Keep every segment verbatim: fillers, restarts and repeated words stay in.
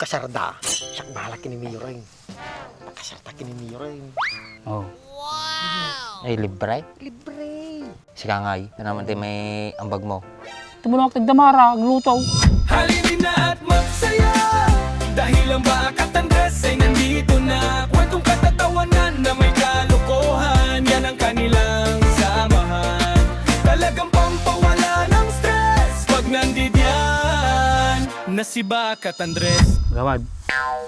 Kasarda. Siak bahala ken ni Mayor, eh. Pakasarta ken ni Mayor, eh. Oh. Ay, libre? Libre. Sika ngay, ito naman ti may ambag mo. Tumulong ak ti agdamara, agluto. Halina at magsaya dahil ang Baak at Andres ay nandito na. Kwentong katatawanan na may kalokohan, yan ang kanilang samahan. Talagang pampawala ng stress pag nandidiyan na si Baak at Andres. Gawad,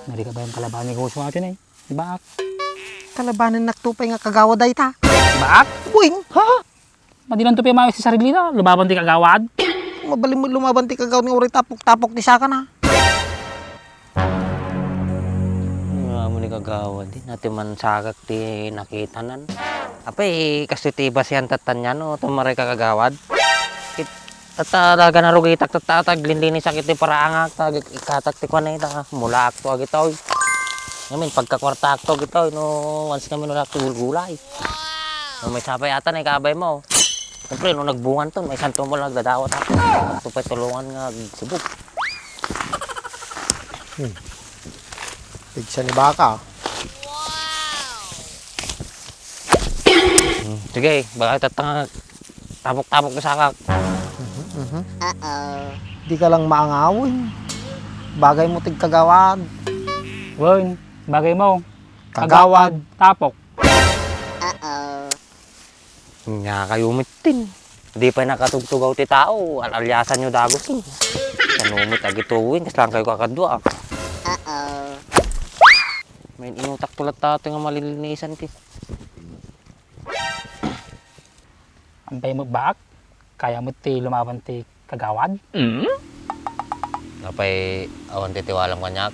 nari ka ba yung kalaban ni Guswa atin eh? Baak. Kalabanan nak to pay nga kagawad dayta. Baak? Buing. Ha? Madilan to pay maayos ti sarili na, lumaban ti kagawad. Mabalin mo lumaban ti kagawad nga uray tapok-tapok ti saka na. Nga mo ni kagawad, di natin man sagak ti nakitanan. Apay, kastoy ti basihan tattan niya, no? Tumaray ka kagawad. It-, tatta, talaga narugitak, tatta, taglinlinisak iti paraangak, tag-, ikatak ti kuan, eh, ta, mulaak to, agitoy. Ngamin, pagkakwartaak to, agitoy, no, once ngamin, wala ti gulgulay. No, may sapay ata, na ikabay mo. Siyempre, no, nagbungan to, may santo mo lang nagdadawat ako. Ito pa'y tulungan nga, subok. Hmm. Pigsa ni baka. Hmm, sige, baka tatanga tapok-tapok ka sakak. Mhm, mhm. Uh-oh. Di ka lang maangawin. Bagay mo tig kagawad. Wen, bagay mo. Kagawad. Kagawad, tapok. Uh-oh. Nya kayo mittin. Di pay nakatugtugaw ti tao, al-alyasan yo dagos. Sanumit agituwin, kaslan kayo kakadua. Uh-oh. May inutak tulat tato nga malilinisan ti. Ampay mo, Baak? Kaya mo ti lumaban ti kagawad? Apay, awan ti tiwalam kaniak.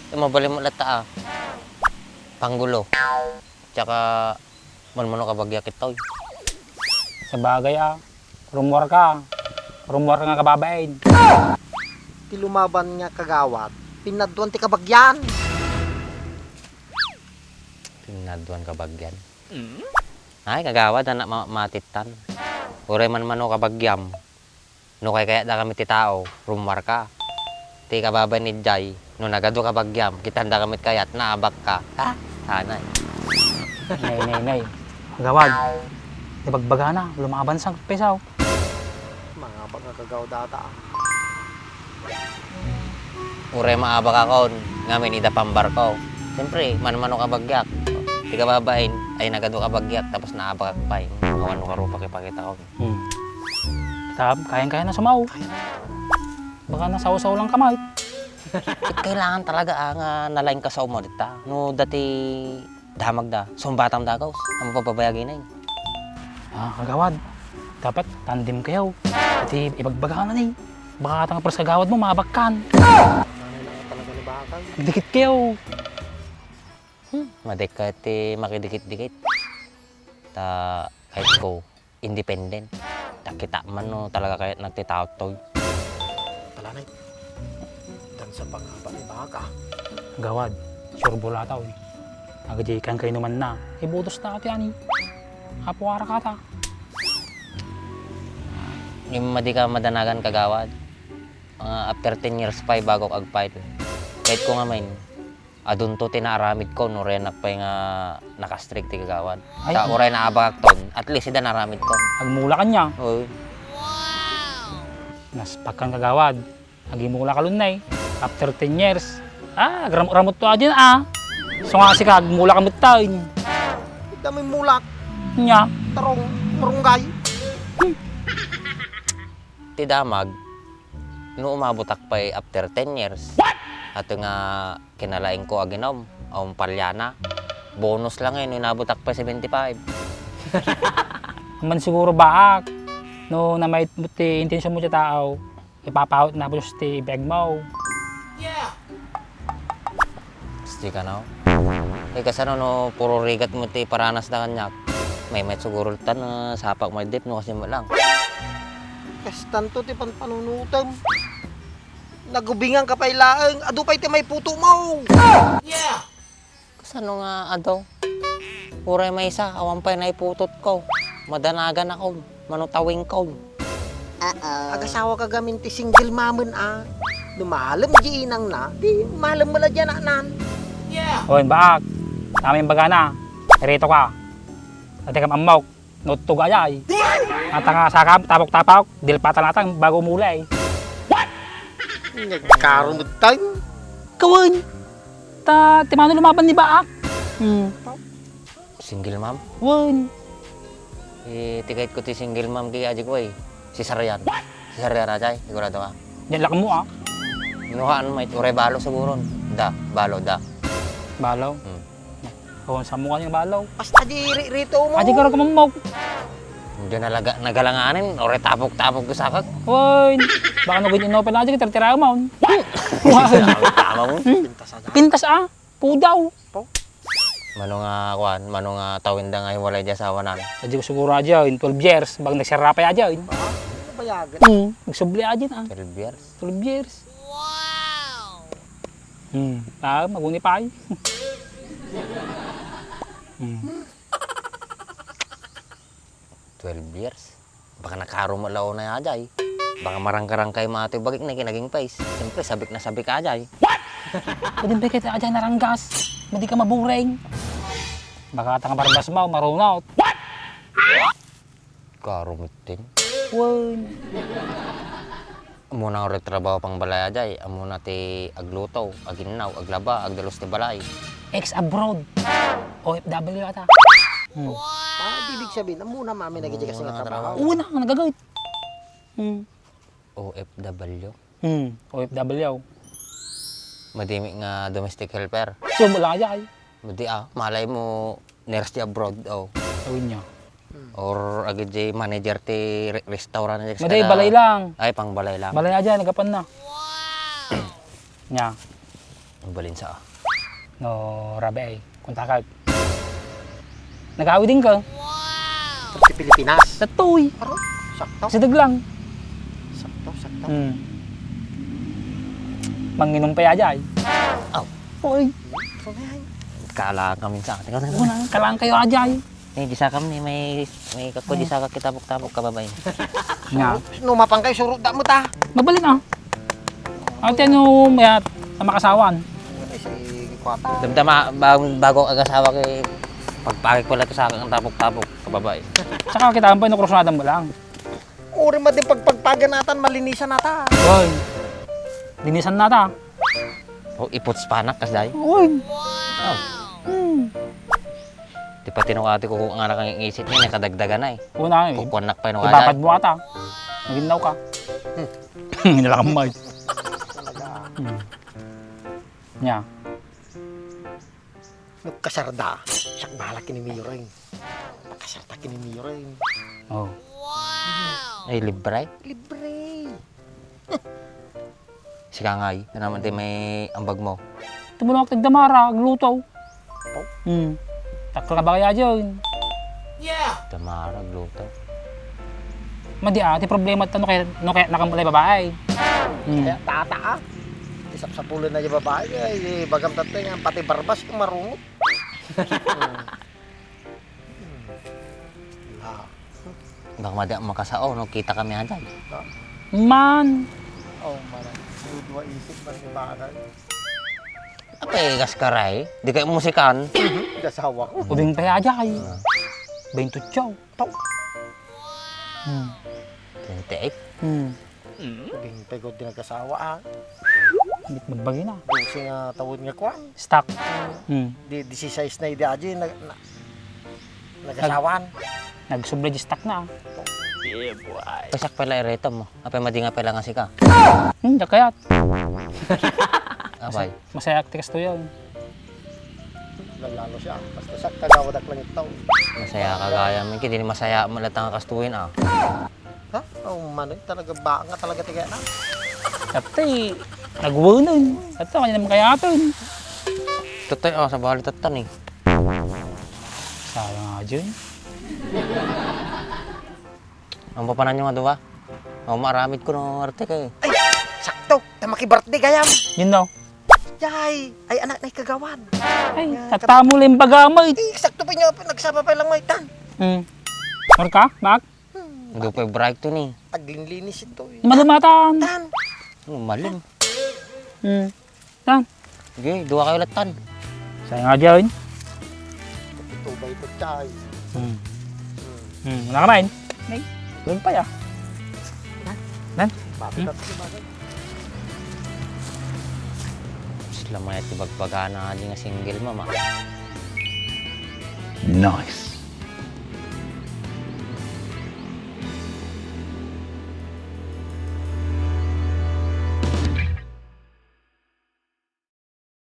Eh, mabalin mo latta, ah. Panggulo. Tsaka, manmano ka bagyak itoy. Sabagay, ah. Rummuar ka. Rummuar ka nga kababain. Ti lumaban nga kagawad, pinadwan ti kabagyan. Pinadwan kabagyan? Ay, kagawad, anak ma-, matittan. Uray manmano kabagyam. No kaykayatdakami ti tao, rummuarka. Ti kababain ni Jay, no nagadu kabagyam, kitandakami ti kayat, naabakka. Ha? Sanay. Nay, nay, nay. Gawad. Ibagbagana, lumaban sa pesaw. Mga baka kagaw data, ah. Uray maabakakon, ngamin ida pambarko. Siyempre, manmano kabagyak. Ti kababain, ay nagadu kabagyak, tapos naabakak pay. Awan no karupak ipakita ko. Hmm. Tab, kayang-kaya na sumaw. Baka nasawsaw lang kamay. Kailangan talaga, ah, nga nalaing ka sa umorita. No, dati damag da, sumbatam da, gaus. Ang papabayagi na yun. Ah, kagawad. Dapat tandem kayo. Pati ibagbaga na ni. Baka tang pres kagawad mo, mabakkan. Nanay na talaga ni Bakal. Dikit kayo. Hmm, madikit ti makidikit-dikit. Ta, kahit ko, independent. Ta kita man no talaga kayat nagtitaot toy. Talanay. Dan sa pangaba ni Baka. Gawad, sure bulataw eh. Agdi kan kainuman na. Ibutos na ati ani. Apo ara kata. Yung madi ka madanagan kagawad. Mga after ten years pa, bago agpile. Kahit ko nga main. Adunto ti naaramidko, no, renak pay nga nakastrike ti kagawad. Ay. Ta uray naabakakton, at least ida naaramidkon. Agmula kanya. Oo. Naspakan kagawad. Agimula ka lunnay. After ten years. Ah, agramut-ramut to adin, ah. So nga sika, agmula ka mutain. Ida may mulak. Nya. Tarong, marunggay. Ti damag, no umabutak pay after ten years. What? Ato nga kinalaingko aginom, awan palyana. Bonus lang eh, no inabutak pay seventy-five. Man siguro baak, no namait mo ti intensyon mo ti tao, ipapawit na bus ti bag mo. Yeah. Gusto ka na? Eh, kasano no puro rigat mo ti paranas na kanyak? May met siguro tan, ah, sapak mo dip no kasi mo lang. Kastanto ti panpanunutem. Nagubingan ka pay laeng, adu pay ti may puto mo. Yeah. Kasano nga adu? Uray maysa, awan pay naiputot ko. Madanagan ako, manutawing ko. Uh-oh. Agasawa ka gamin ti single mamen, ah. No malem di inangna, di malem met la di anaknan. Wen, baak. Amin bagana. Irito ka. Dati kam ammok. Nutto gayay. Ata nga sakam, tapok-tapok. Dilpatan natang bago umulay. Nagkaron met tayo. Kawen. Ta, ti mano lumaban ni baak? Hmm. Single mom? Wen. Eh, ti kayatko ti single mom, di adik, way. Cesarean. Cesarean a jay, sigurado ka? Diyan lakam mo, ah. Nuhaan, may uray balo siguron. Da, balo, da. Balo? Hmm. Awan sa mukha niyang balo. Basta di ri-, rito mo. Adi ka rin kamammog. Diyan nalaga, nagalanganin, uray tapok-tapok ko sakak. Wen. Baka naging inopen na adik, tira-tira mo. Tama mo. Hmm. Pintas, ah. Pudaw. Mano nga, kuan, mano nga tawenda nga hiwalay di asawanan? Adi ko siguro adi, in twelve years, bang nagsarapay adi, in. Ah, ano ba yagan? Hmm, nagsubli adi na. Twelve years? Twelve years. Wow! Hmm, ah, magunipay. Hmm. Twelve years? Baka nakaro met la unay ajay. Baka marangkarangkay met atoy bagik na kinaging pais. Siyempre, sabik na sabik ajay. What? Pwede ba kita ajay naranggas? Madi ka mabureng. Baka tang barbas mo, marunot. What? Karo met din. Wen. Ammona nga uray trabaho pang balay ajay, ammona ti agluto, aginnaw, aglaba, agdalus ti balay. Ex abroad. O F W ata. Hmm. Ah, ibig sabihin, ammona mamin dagiti kasi nga trabaho. Una, nagagawit. Hmm. O F W? Hmm, O F W. Madimik nga domestic helper. Siya mo lang ajay. Madi, ah, malay mo, nurse ti abroad, oh. Awin niya. Or agid di manager ti re-, restaurant, et cetera. Madi, balay lang. Ay, pang balay lang. Balay aja, nagapan na. Nya. Ang balinsa, ah. No, rabe ay. Kontakag. Nag-aawidin ka? Sa Pilipinas. Tatoy. Aro, sakto. Sideg lang. Sakto, sakto. Hmm. Manginom pa aja ay. Aw. Oy. Kalang kami sa atin. Wala, kalang kayo aja ay. Ni, di sakam ni may, may kako, di sakam kitabok-tabok ka babae. Nga. No, mapang kayo, suro da mo ta. Mabalin ah. Ate, ano, mayat, ang makasawan. Damdama, bago, bago ag-asawa kay pagpakik pala to sa akin ang tapok-tapok, kababae. Saka kita ang panukrusada mo lang. Uri mo din pagpagpagan natan, malinisan nata. Hoy, linisan nata. O, ipots panak, kas day. Hoy. Oh. Hmm. Di pati no ate ko nga nakangingisi ni, nakadagdagan na eh. Una eh. Kukuanak pa yung Ibabad mo ata. Maginnaw ka. Hmm. Nilakam mo eh. Hmm. Nya. Nagkasarda. Siak bahala kini Miring. Nagkasarda kini Miring. Oh. Ay, libre? Libre. Sika ngay, ano naman ti may ambag mo? Tumulong ako tagdamara, agluto. Oh? Hmm. Takla ba kaya dyan? Damara, agluto. Madi ah, ti problema ta no kaya, no kaya nakamulay babae. Hmm. Kaya tata ah. Isapsapulan na yung babae, ay, bagam tatay nga, pati barbas, marungot. Ah. Baka madi ang makasao, no? Kita kami aday. Ha? Man. Oh, man. Dudua isip man ni bagay. Apay, gaskaray? Di kayo musikan? Gasawa ko. Ubing pa aday. Ah. Bentutsaw. Tau. Hmm. Twenty-eight? Hmm. Ubing pa ko di nagkasawa, ah. Bit magbagi na. Dose nga tawon nga kwan. Stock. Hmm. Di, disisais na idi aji, na, na, Nagasawan. Nag-, nagsubli di stock na. Yeah, boy. Pasak pala ireto mo. Apay madi nga pala nga sika. Hmm, da kayat. Apay. Masaya ti kastoy. Lalo siya. Basta siya, kagawadak lang ito. Masaya ka gayam. Hindi masaya mo lang nga kastoy, ah. Ha? Oh, mano, talaga ba nga talaga ti kaya na? Tatay, nagwanan. Tatay, kanya naman kayatan. Tatay, oh, sa bali tattan eh. Sayang nga dyan. Ang papanan nyo nga duwa? Oh, maaramid ko no arte kayo. Ay, sakto. Ta maki-birthday gayam. Yun daw. Yay! Ay, anak na ikagawan. Ay, tatamu lang baga mo. Eh, sakto pa nyo. Nagsaba pa lang mo itan. Hmm. Marka? Bak? Hmm. Hindi pa bright to ni. Aglinlinis ito eh. Malumatan. Tan. Ano, malum? Hmm. Tan. Sige, dua kayo latan. Sayang nga diyan. Ito ba ito, chay? Hmm. Hmm. Hmm. Wala ka na, eh? Nay. Doon pa ya. Nan? Bakit Hmm? Sila may tibagbagana di nga single mama. Nice.